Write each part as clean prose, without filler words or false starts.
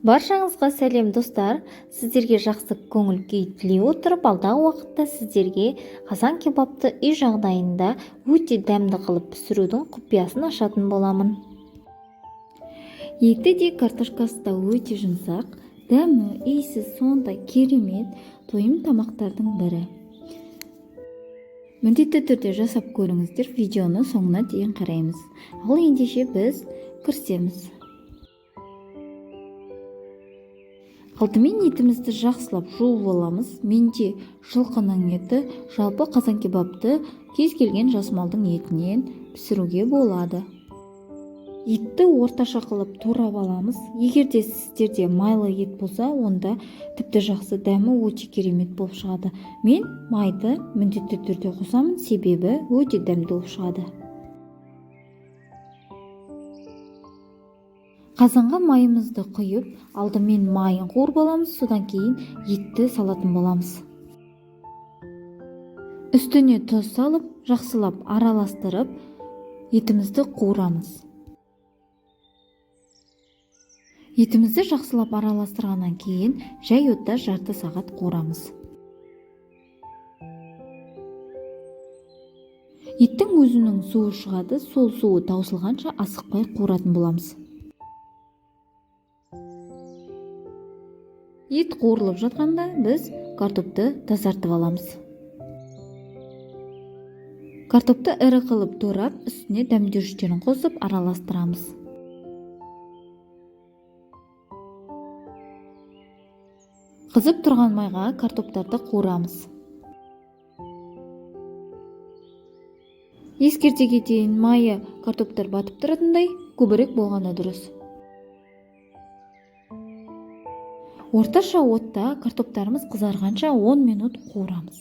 Баршаңызға сәлем достар, сіздерге жақсы көңіл күй тілей отырып, алдағы уақытта сіздерге қазан кебапты үй жағдайында өте дәмді қылып пісірудің құпиясын ашатын боламын. Еті де картошкасы да өте жұмсақ, дәмі, иісі сондай керемет, тойым тамақтардың бірі. Міндетті түрде жасап көріңіздер, видеоны соңына дейін қараймыз. Ал ендеше біз кірісеміз. Алдымен етімізді жақсылап жуып аламыз. Менде жылқының еті, жалпы қазан кебапты кез келген жас малдың етінен пісіруге болады. Етті орташа қылып турап аламыз. Егер де сіздерде майлы ет болса, онда тіпті жақсы, дәмі өте керемет болып шығады. Мен майды міндетті түрде қосамын, себебі өте дәмді болып шығады. Қазанға майымызды құйып, алдымен майын қуырып аламыз, содан кейін етті салатын боламыз. Үстіне тұз салып, жақсылап араластырып, етімізді қуырамыз. Етімізді жақсылап араластырғаннан кейін жай отта жарты сағат қуырамыз. Еттің өзінің суы шығады, сол суы таусылғанша асықпай қуыратын боламыз. Ет қуырылып жатқанда біз картопты тазартып аламыз. Картопты ірі қылып турап, үстіне дәмдеуіштерін қосып араластырамыз. Қызып тұрған майға картоптарды қуырамыз. Ескерте кетейін, майы картоптар батып тұратындай көбірек болғаны дұрыс. Орташа отта картоптарымыз қызарғанша 10 минут қуырамыз.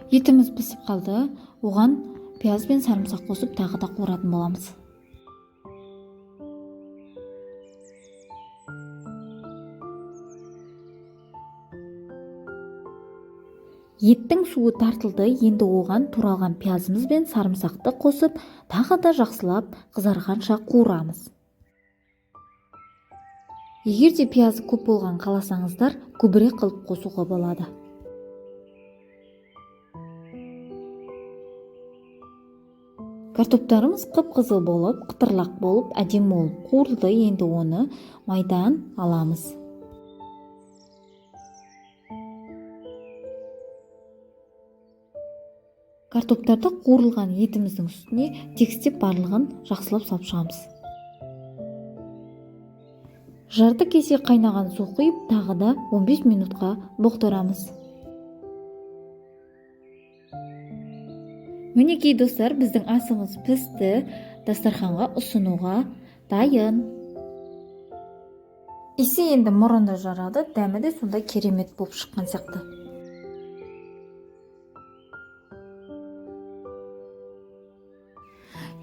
Етіміз пісіп қалды, оған пияз бен сарымсақ қосып тағы да қуыратын боламыз. Еттің суы тартылды, енді оған туралған пиязымыз бен сарымсақты қосып, тағы да жақсылап қызарғанша қуырамыз. Егер де пиязы көп болған қаласаңыздар, көбірек қылып қосуға болады. Картоптарымыз қып-қызыл болып, қытырлақ болып, әдемі болып қуырылды. Енді оны майдан аламыз. Картоптарды қуырылған етіміздің үстіне тегістеп барлығын жақсылап салып шығамыз. Жарты кесе қайнаған су құйып, тағы да 15 минутқа бұқтырамыз. Мінекей достар, біздің асымыз пісті, дастарханға ұсынуға дайын. Иісі енді мұрынды жарады, дәмі де сондай керемет болып шыққан сияқты.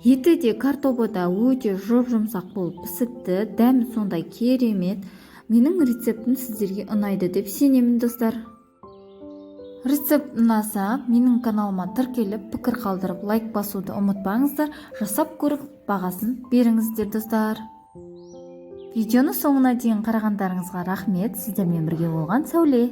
Еті де картобы да өте жұп-жұмсақ болып пісіпті, дәмі сондай керемет. Менің рецептім сіздерге ұнайды деп сенемін достар. Рецепт ұнаса, менің каналыма тіркеліп, пікір қалдырып, лайк басуды ұмытпаңыздар. Жасап көріп, бағасын беріңіздер достар. Видеоны соңына дейін қарағандарыңызға рахмет. Сіздермен бірге болған Сәуле.